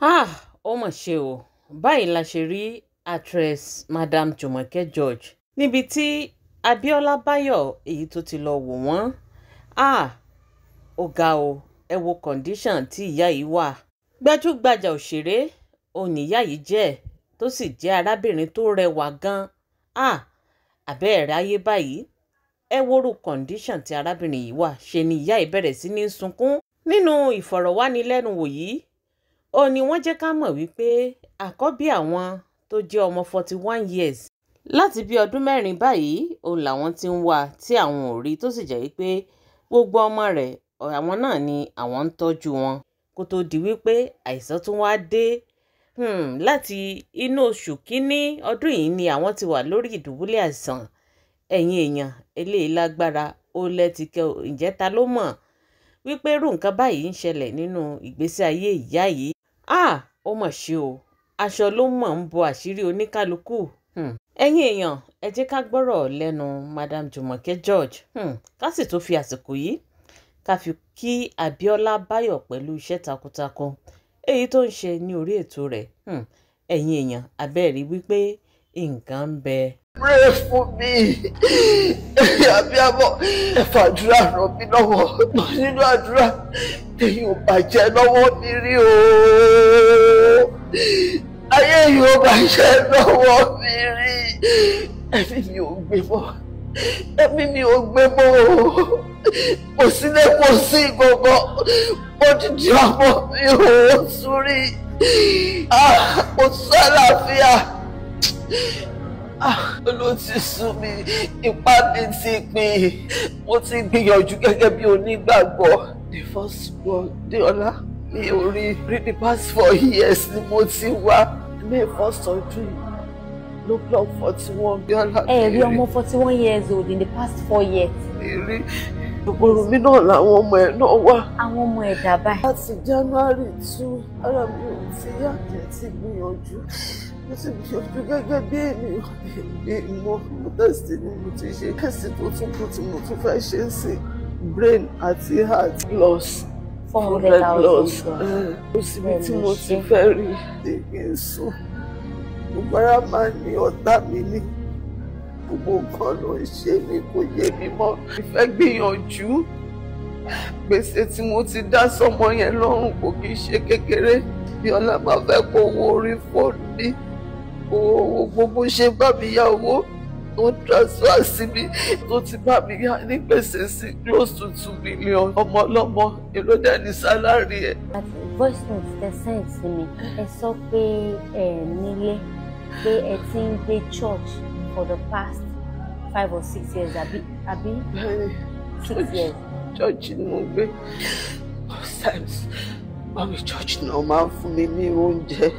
Ah, ó mà ṣe o. Báyìí la ṣe rí actress Madam Jumoke George níbi tí Abiola Bayo èyí tó ti lọ wò wọ́n. Ah, ó ga o, ẹ wo condition tí ìyá yìí wà. Gbajúgbajà òṣèré òun níyà yìí jẹ́, tó sì jẹ́ arábìnrin tó rẹwà gan. Ah, àbẹ́ẹ̀rẹ̀ ayé báyìí, ẹ worú condition tí arábìnrin yìí wà. Ṣe ni ìyá yìí bẹ̀rẹ̀ sí ní sunkún. Nínú ìfọ̀rọ̀wánilẹ́nuwò yìí, ó ní wọ́n jẹ́ ká mọ̀ wípé àkọ́bí àwọn tó jẹ́ ọmọ 41 years, láti bí ọdún 4 báyìí òun làwọn ti ń wá tí àwọn ò rí, tó sì jẹ́ wípé gbogbo ọmọ rẹ̀ àwọn náà ni àwọn ń tọ́jú wọn kó tó di wípé àìsàn tún wá dé. Láti inú oṣù kínní ọdún yìí ni àwọn ti wà lórí ìdùbúlẹ̀ àìsàn. Ẹ̀yin èèyàn, eléyìí lágbára, ó lẹ́tìkẹ́. Ǹjẹ́ ta ló mọ̀ wípé irú nǹkan báyìí ń ṣẹlẹ̀ nínú ìgbésí ayé ìyá yìí? Ah, ó mọ̀ ṣe o, aṣọ ló mọ̀ ń bo àṣírí oníkálukú. Ẹ̀yin èèyàn, ẹ jẹ́ ká gbọ́rọ̀ lẹ́nu Madam Jumoke George, ká sì tún fi àsìkò yìí ká fi kí Abiola Bayo pẹ̀lú iṣẹ́ takuntakun èyí tó ń ṣe ní orí ètò rẹ̀. Ẹ̀yin èèyàn, abẹ́ẹ̀rí wípé nǹkan ń bẹ. Pray fún mi, àbíamọ, ẹ fàdúrà ràn mí lọ́wọ́. Nínú àdúrà èyí ò bàjẹ́ lọ́wọ́ mi rí o, ayé yìí ò bàjẹ́ lọ́wọ́ mi rí. Ẹ̀mí mi ò gbé mọ́, ẹ̀mí mi ò gbé mọ́ o, kò sílé, kò sí gbogbo odidi ọmọ mi ò sórí, kò sálàáfíà. Ló ti sú mi, ipá mi ti pin. Mo ti gbìyànjú gẹ́gẹ́ bí onígbàgbọ́. The first one, Deola, mi ò rí rí. The past 4 years ni mo ti wá. May first ọdún yìí ló block 41, Bíọ́lá. Ẹ rí ọmọ 41 years old in the past 4 years. Mi rí ìgboro mi náà làwọn ọmọ ẹ̀ náà wà. Àwọn ọmọ ẹ̀ dà báyìí? Láti January 2, ara mi ò ti yá. Jẹ́ ti gbìyànjú, mo ti gbìyànjú gẹ́gẹ́ bí ènìyàn. Mi mọ mo test ni mo ti ṣe, test tó tún kù tí mo tún fẹ́ ṣe sí brain àti heart plus 400,000. Ó síbi tí mo ti fẹ́ rí kí n sùn. Gbogbo ara máa ní ọ̀tá mi ní gbogbo nǹkan ló ń ṣe mí, kò yé mi mọ́. Ìfẹ́ gbìyànjú, gbèsè tí mo ti dá sọ́mọ yẹn lọ́rùn kò kì í ṣe kékeré. Bíọ́lá máa fẹ́ kó owó orí fóònù mi, owó gbogbo ṣe bá mi yá, owó tó transfer sí mi, tó ti bá mi yá ní gbèsè sí close to 2 million. Ọmọ ọlọ́mọ èló dẹ̀ ní salary ẹ̀. Voice note tẹ send sí mi, ẹ sọ pé ẹ nílé, pé ẹ ti ń gbé church for the past 5 or 6 years, àbí? 6 years. Church ni mo gbé. Most times, mami church náà máa ń fún mi ní oúnjẹ.